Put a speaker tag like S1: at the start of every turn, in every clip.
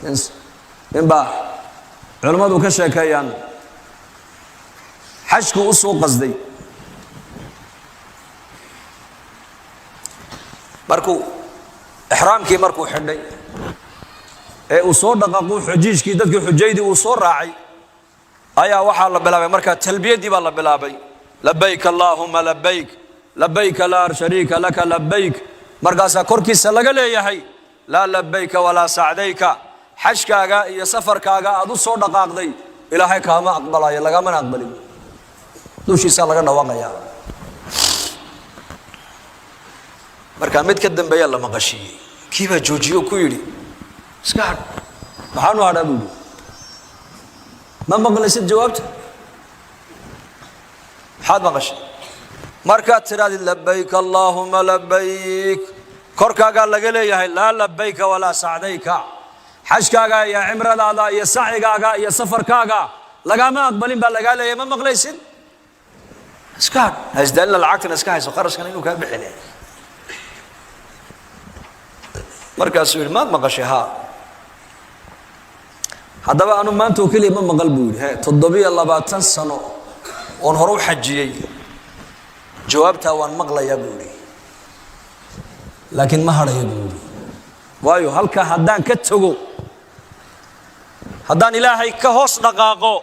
S1: Ninbaa culimmadu ka sheekeeyaan, xajku u soo qasday. Markuu ixraamkii markuu xidhay ee uu soo dhaqaaqu xujiijkii, dadkii xujaydii uu soo raacay, ayaa waxaa la bilaabay markaa talbiyaddii baa la bilaabay: "Labayk allaahuma labayk, labayka laa shariika laka labayk." Markaasaa korkiisa laga leeyahay: "Laa labayka walaa sacdayka." Xajkaaga iyo safarkaaga aad u soo dhaqaaqday Ilaahay kaama aqbalayo, lagamana aqbalin. Dushiisaa laga dhawaaqaya. Markaa mid ka dambeeya la maqashiiyey, kii baa joojiye oo ku yidhi: "Iska hadh." "Maxaanu hadhaa?" buu yidhi. "Ma maqlaysid jawaabta? Maxaad maqashay? Markaad tidhahdid 'Labayk allaahuma labayk', korkaagaa laga leeyahay 'Laa labayka walaa sacdayka.' Xajkaaga iyo cimradaada iyo sacigaaga iyo safarkaaga lagama aqbalin baa lagaa leeyahay. Ma maqlaysid? Iska hadh, haisdaalina, lacagtana iska hayso, qarashkana inuu kaa bixine." Markaasuu yidhi: "Maad maqashay?" "Haa." "Haddaba anu maanta oo keliya ma maqal," buu yidhi. "He, 27 sano oon hore u xajiyey jawaabtaa waan maqlayaa," buu yidhi, "laakiin ma hadhaya," buu yidhi, "waayo halkaa haddaan ka tago, haddaan Ilaahay ka hoos dhaqaaqo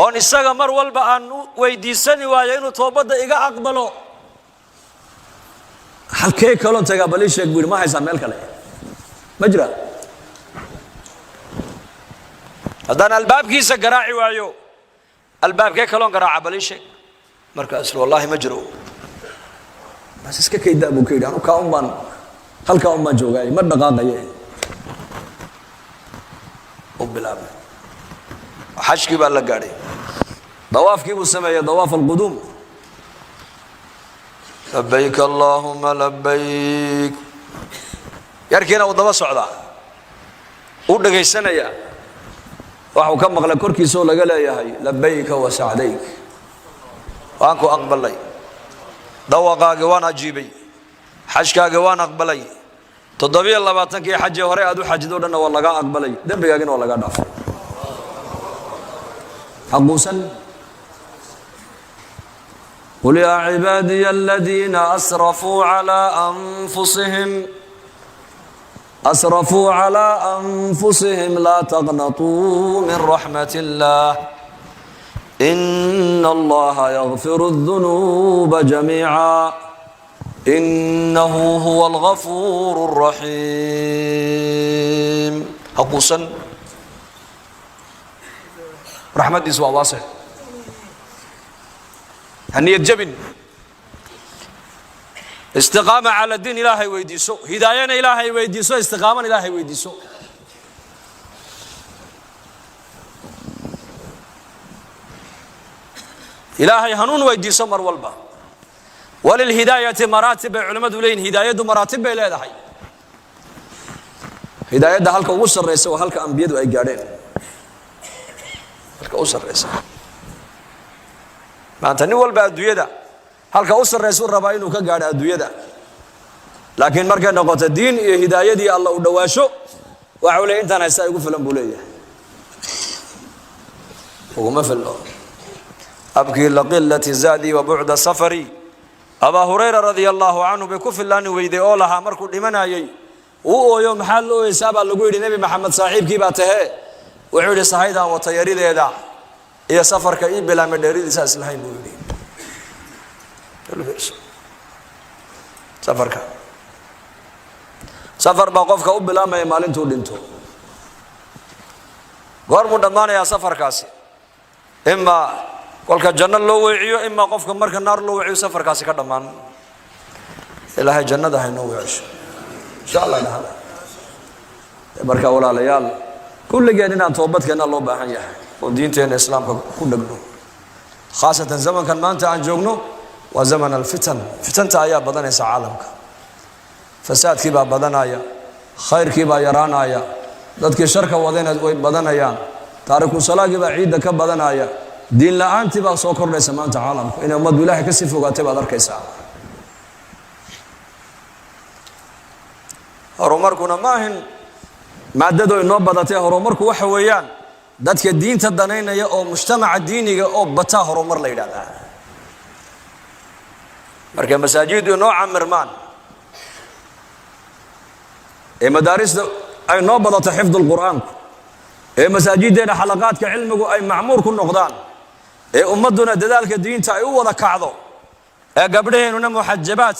S1: oon isaga mar walba aan u weydiisani waayo inuu toobadda iga aqbalo, halkee kaloon tagaa? Bal ii sheeg," buu yidhi. "Ma haysaa meel kale? Ma jira. Haddaan albaabkiisa garaaci waayo, albaabkee kaloon garaaca? Bal ii sheeg." Markaas "Wallaahi ma jiro, bas iska kaydaa," buu ka yidhi. "Anu kaa un baan, halkaa un baan joogaay, ma dhaqaaqaye." U bilaabay. Xajkii baa la gaadhay. Dawaafkii buu sameeyey, dawaaf alquduum: "Labayk allaahuma labayk." Yarkiina uu daba socdaa, u dhegaysanaya. Waxuu ka maqlay korkiisoo laga leeyahay: "Labayka wa sacdayk, waan ku aqbalay, dawaqaagi waan ajiibay, xajkaagi waan aqbalay, 27-kii xaji hore aad u xajid o dhanna waa lagaa aqbalay, dembigaagina waa lagaa dhaafay." Haquusan. قل يا عبادي الذين أسرفوا على أنفسهم، أسرفوا على أنفسهم، لا تقنطوا من رحمة الله، إن الله يغفر الذنوب جميعا، إنه هو الغفور الرحيم. Haquusan, raxmaddiisu waa waasic. Ha niyad jabin. Istiqaama cala diin Ilaahay weydiiso, hidaayana Ilaahay weydiiso, istiqaamana Ilaahay weydiiso. Ilaahay hanuun weydiiso mar walba. Walilhidaayati maraatib bay culimmadu leeyihin. Hidaayaddu maraatib bay leedahay. Hidaayadda halka ugu sarraysa waa halka ambiyadu ay gaadheen, halka u sarraysa. Maanta nin walba adduunyada halka u sarraysuu rabaa inuu ka gaadho adduunyada, laakiin markay noqoto diin iyo hidaayadii Alla u dhowaasho, waxau leey intaan haystaa igu filan buu leeyahay. Uguma filno. Abkii laqilati zaadii wa bucda safari. Abaa Hurayra radia allaahu canhu bay ku fillaani weyday oo lahaa markuu dhimanayey uu ooyo. "Maxaad la ooyeysaa?" baa lagu yidhi. "Nebi Maxamed saaxiibkii baa tahee." Wuxuu yidhi: "Sahaydaan wata yarideeda iyo safarka ii bilaamay dheeridiisa islahayn," buu yidhi. Safarka, safar baa qofka u bilaamaya maalintuu dhinto. Goormuu dhammaanayaa safarkaasi? Imaa kolka janno loo weeciyo, imaa qofka marka naar loo weeciyo safarkaasi ka dhammaan. Ilaahay jannada haynoo weecisho, insha Allah dhahda. Marka walaalayaal, kulligeen inaan toobadkeenna loo baahan yahay oo diinteenna Islaamka ku dhegno, khaasatan zamankan maanta aan joogno waa zaman alfitan. Fitanta ayaa badanaysa caalamka, fasaadkii baa badanaya, khayrkii baa yaraanaya, dadkii sharka wadayna way badanayaan, taariku salaagii baa ciidda ka badanaya, diin la-aantii baa soo kordhaysa. Maanta caalamku inay ummaddu Ilaahay kasii fogaatay baad arkaysaa. Horumarkuna ma ahin. Maadadu inoo badatay. Horumarku waxa weeyaan dadka diinta danaynaya oo mujtamaca diiniga oo bataa horumar la yidhahdaa. Markay masaajiddu inoo camirmaan ee madaarista ay noo badato xifdulqur'aanku, ee masaajiddeena xalaqaadka cilmigu ay macmuur ku noqdaan, ee ummadduna dadaalka diinta ay u wada kacdo, ee gabdhaheennuna muxajabaad,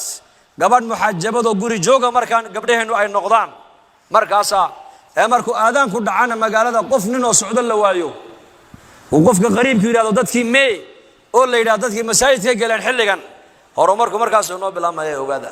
S1: gabadh muxajabadoo guri jooga markaan gabdhaheennu ay noqdaan, markaasaa ee markuu aadaanku dhacana magaalada qof ninoo socdo la waayo, uu qofka qariibku yidhahdo dadkii mee, oo la yidhahdo dadkii masaajidka galeen xilligan, horumarku markaasuu noo bilaabmaya. Ogaada.